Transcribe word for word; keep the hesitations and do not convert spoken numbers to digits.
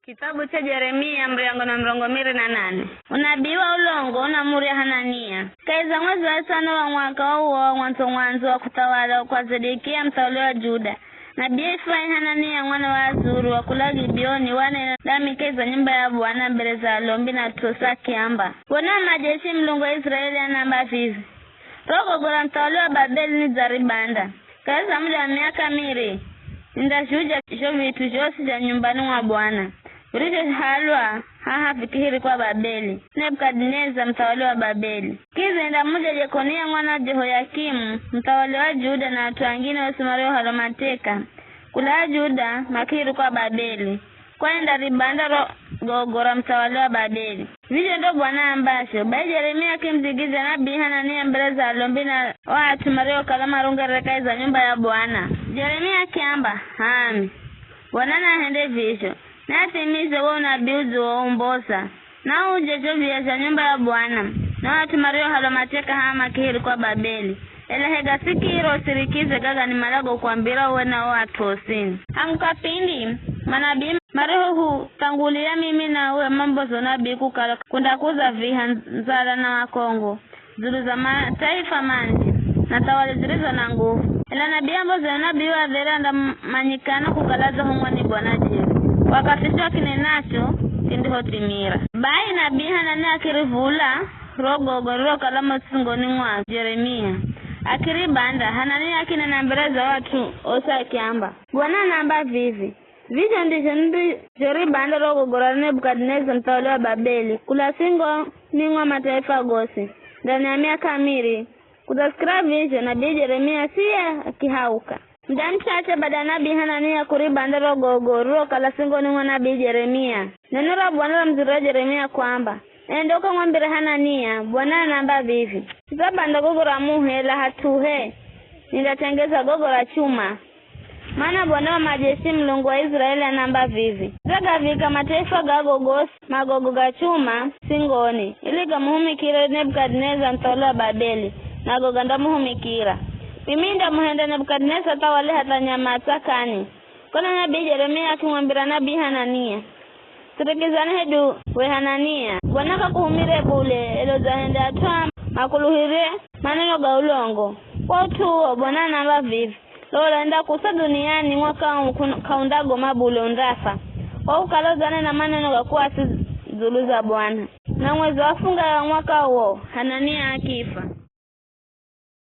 Kitabu cha Jeremia, muryango na mirongo miri na nane. Unabii wa ulongo unamurya Hanania. Kahi za mwezi wa tsano wa mwaka wa uwo wa mwandzo-mwandzo wa kuthawala kwa Zedekia muthauli wa Juda, nabii Efurahi Hanania mwana wa Azuru wa kula Gibeoni wanena ndami kahi za nyumba ya Bwana mbere za alombi na at'u osi akiamba, Bwana wa majeshi, Mulungu wa Iziraeli, anaamba vivi, Ro gogo ra muthauli wa Babeli nidzaribanda. Kahi za muda wa miaka miri, nindazhuja zho vit'u zhosi zha nyumbani mwa Bwana, virizhohalwa haha vikihirikwa Babeli, Nebukadineza muthauli wa Babeli. Kidza nindamuja Jekonia mwana wa Jehoyakimu, muthauli wa Juda, na at'u angine osi mariohalwa mateka kula Juda makihirikwa Babeli, kwani nindaribanda ro gogo ra muthauli wa Babeli. Vizho ndo Bwana aambazho. Bai Jeremia akimudzigidzya nabii Hanania mbere za alombi na o at'u mariokala marungerere kahi za nyumba ya Bwana. Jeremia akiamba, H'aami, Bwana naahende vizho, naathimize wo unabii udziwoumboza, na uje zho viya zha nyumba ya Bwana, na o at'u mariohalwa mateka haha makihirikwa Babeli. Ela hega sikiro usirikize gaga nimalago kuambira uwe na o at'u osini. Hangu kapindi manabii marihohuthangulira mimi na uwe mamboza unabii kukala kundakuza viha, ndzala na wakongo dzulu za mataifa manji na thawali zirizo na nguvu. Ela nabii amboza unabii wa dheri andamanyikana kukala dza humwa ni Bwana jeri. Wakathi cho akinenacho kindihothimira. Bai nabii Hanania akirivula ro gogo rirokala mo tsingoni mwa Jeremia, akiribanda. Hanania akinena mbere za o at'u osi akiamba, Bwana anaamba vivi, Vizho ndizho nirizhoribanda ro gogo ra Nebukadineza muthauli wa Babeli, kula singoni mwa mataifa gosi, ndani ya miaka miri. Kudzasikira vizho, nabii Jeremia siye akihauka. Muda muchache bada ya nabii Hanania kuribanda ro gogo rirokala singoni mwa nabii Jeremia, neno ra Bwana ramudzirira Jeremia kwamba, Enda ukamwambire Hanania, Bwana anaamba vivi, Sidzabanda gogo ra muhi ela hat'uhe nindatengeza gogo ra chuma. Mana Bwana wa majeshi, Mulungu wa Iziraeli, anaamba vivi, Nidzagavika mataifa gago gosi magogo ga chuma singoni, ili gamuhumikire Nebukadineza muthauli wa Babeli, nago gandamuhumikira. Mimi nindamuhenda Nebukadineza athawale hatha nyama a tsakani. Kona nabii Jeremia akimwambira nabii Hanania, Sirikizani hedu we Hanania, Bwana k'akuhumire bule, ela udzahende at'u aa makuluhire maneno ga ulongo. Kwa ut'u uwo, Bwana anaamba vivi, Lola, nindakuusa dhuniani mwaka uu k'un-, k'aundagoma bule, undafa, kwa kukala udzanena maneno ga kuasi dzulu za Bwana. Na mwezi wa funga wa mwaka uwo, Hanania akifa.